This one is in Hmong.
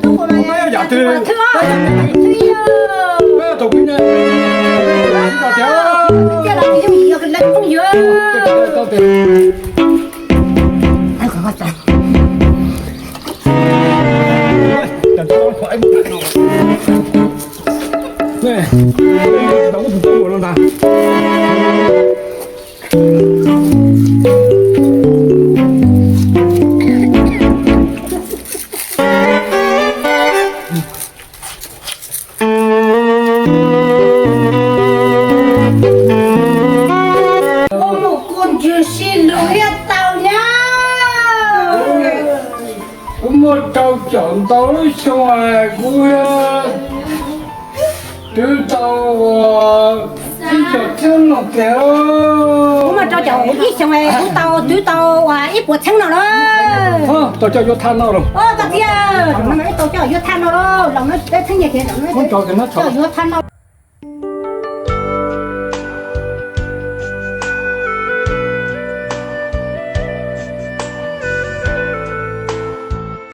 Koj yog yam twg? Koj yog thaum pib ne? Koj yog tias, Ua mus kuv ntswg si lus thiaj tau nyab. Kuv muaj rau caum ntau lub xyoo, kuv twv tau ib xyoos txhiab no tiag. Kuv muaj rau caum ib xyoos, kuv tau twv tau ua ib puas txhiab no lawm. Tau coj yuav thaj no lawm. Koj tiag, tau coj yuav thaj no lawm, los no peb txheeb nyiaj ces tau coj yuav thaj no.